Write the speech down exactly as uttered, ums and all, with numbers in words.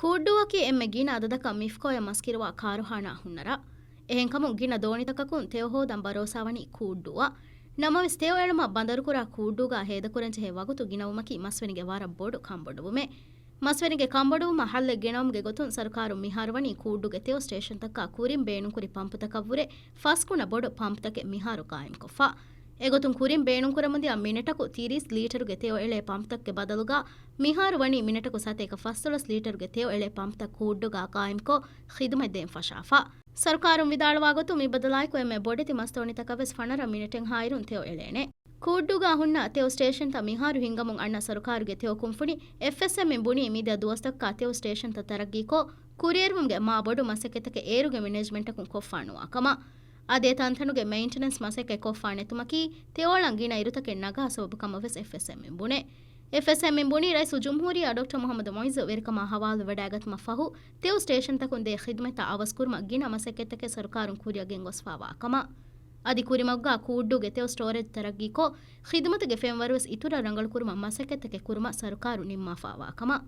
ކޫއްޑޫއަކީ އެންމެ ގިނަ އަދަދަކަށް މިފްކޯއަށް މަސްކިރުވާ ކާރުހާނާ ހުންނަރާ. އެހެންކަމުން ގިނަ ދޯނިތަކަކުން ތެޔޮ ހޯދަން ބަރޯސާވަނީ ކޫއްޑޫއަށް. ނަމަވެސް ތެޔޮ އެޅުމަށް ބަނދަރުކުރާ ކޫއްޑޫގަ ހޭދަކުރަންޖެހޭ ވަގުތު ގިނަވުމަކީ މަސްވެރިންގެ ވަރަށް ބޮޑު ކަންބޮޑުވުމެއް. މަސްވެރިންގެ ކަންބޮޑުވުމަށް ހައްލެއް ގެނައުމުގެ ގޮތުން ސަރުކާރުން މިހާރު ވަނީ ކޫއްޑޫގެ ތެޔޮ ސްޓޭޝަންތަކާ ކުރިން ބޭނުންކުރި ޕަމްޕުތަކަށްވުރެ ފަސް ގުނަ ބޮޑު ޕަމްޕުތަކެއް މިހާރު ގާއިމްކޮށްފަ. އެގޮތުން ކުރިން ބޭނުންކުރަމުންދިޔަ މިނެޓަކު ތިރީސް ލީޓަރުގެ ތެޔޮ އެޅޭ ޕަމްޕުތަކުގެ ބަދަލުގަ މިހާރު ވަނީ މިނެޓަކު ސަތޭކަ ފަސްދޮޅަސް ލީޓަރުގެ ތެޔޮ އެޅޭ ޕަމްޕުތައް ކޫއްޑޫގަ ގާއިމްކޮށް ޚިދުމަތް ދޭން ފަށާފަ. ސަރުކާރުން ވިދާޅުވާ ގޮތުން މި ބަދަލާއެކު އެންމެ ބޮޑެތި މަސްދޯނިތަކަށް ވެސް ފަނަރަ މިނެޓެއްހާއިރުން ތެޔޮ އެޅޭނެ. ކޫއްޑޫގަ ހުންނަ ތެޔޮ ސްޓޭޝަންތައް މިހާރު ހިންގަމުން އަންނަ ސަރުކާރުގެ ތެޔޮ ކުންފުނި އެފްއެސްއެމް އިން ބުނީ މިދިޔަ ދުވަސްތަކަކާ ތެޔޮ ސްޓޭޝަންތައް ތަރައްގީކޮށް، ކުރިއެރުވުމުގެ މާ ބޮޑު މަސައްކަތްތަކެއް އޭރުގެ މެނޭޖްމަންޓަކުން ކޮށްފާނުވާ ކަމަށް. އަދި އެ ތަންތަނުގެ މެއިންޓެނެންސް މަސައްކަތް ކޮށްފާ ނެތުމަކީ ތެޔޮ އަޅަން ގިނަ އިރުތަކެއް ނަގާ ސަބަބު ކަމަށް ވެސް އެފްއެސްއެމް އިން ބުނޭ. އެފްއެސްއެމް އިން ބުނީ ރައީސުލްޖުމްހޫރިއްޔާ ޑޮކްޓަރ މުޙައްމަދު މުޢިއްޒު ވެރިކަމާ ހަވާލުވެވަޑައިގަތުމަށް ފަހު، ތެޔޮ ސްޓޭޝަންތަކުން ދޭ ޚިދުމަތްތައް އަވަސްކުރުމަށް ގިނަ މަސައްކަތްތަކެއް ސަރުކާރުން ކުރިއަށް ގެންގޮސްފާވާ ކަމަށް. އަދި ކުރިމަގުގަ ކޫއްޑޫގެ ތެޔޮ ސްޓޯރޭޖް ތަރައްގީކޮށް، ޚިދުމަތުގެ ފެންވަރުވެސް އިތުރަށް ރަނގަޅުކުރުމަށް މަސައްކަތްތަކެއް ކުރުމަށް ސަރުކާރު ނިންމާފާވާ ކަމަށް.